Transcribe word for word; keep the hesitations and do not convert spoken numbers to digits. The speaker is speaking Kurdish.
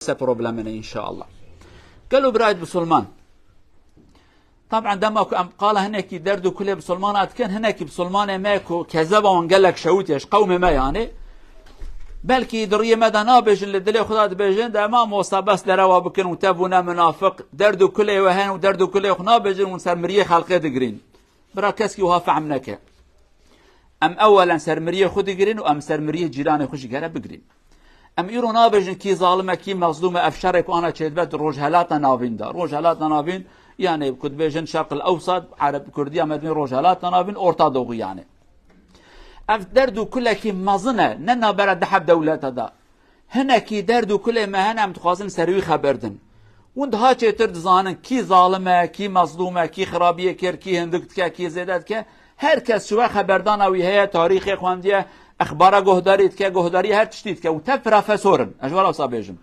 se problemine inşallah. Gelo birayet bisulman. Taban dema ku em qala hinekî derd û kulê bisulmana dikin, hinekî bisulmanê me ku kezeba wan gelek şewitiye ji qewmê me yani. Belkî di riyê me de nabêjin, li dilê xwe de dibêjin, de mamosta bes derewa bikin û te bûne minafiq, derd û kulê we hene û derd û kulê xwe nabêjin û ser miriyê xelqê digirîn. Bira keskî wiha fehm neke. Em ewelen ser miriyê xwe digirîn û em ser miriyê cîranê xwe jî gere bigirîn. Em îro nabêjin kî zalim e, kî mezlûm e, ev şerê ku ana çêdibe di Rojhelata Navîn de. Rojhelata Navîn, yani ku dibêjin Şerq el Ewsat, Ereb, Kurdiya me dibên Rojhelata Navîn, Orta Doğu yani. Ev derd û kulekî mezin e, ne nabera di heb dewlete de. Hinekî derd û kulê me hene, em dixwazin ser wî xeber din. Hûn daha çêtir dizanin kî zalim e, kî mezlûm e, kî xirabiyê kir, kî hindik dike, kî zêde dike. Her kes ji we xeberdana wî heye, tarîxê xwendiye, exbara guhdarî dike, guhdarî her tiştî dike û tev profesor in. Ez ji we re wisa bêjim.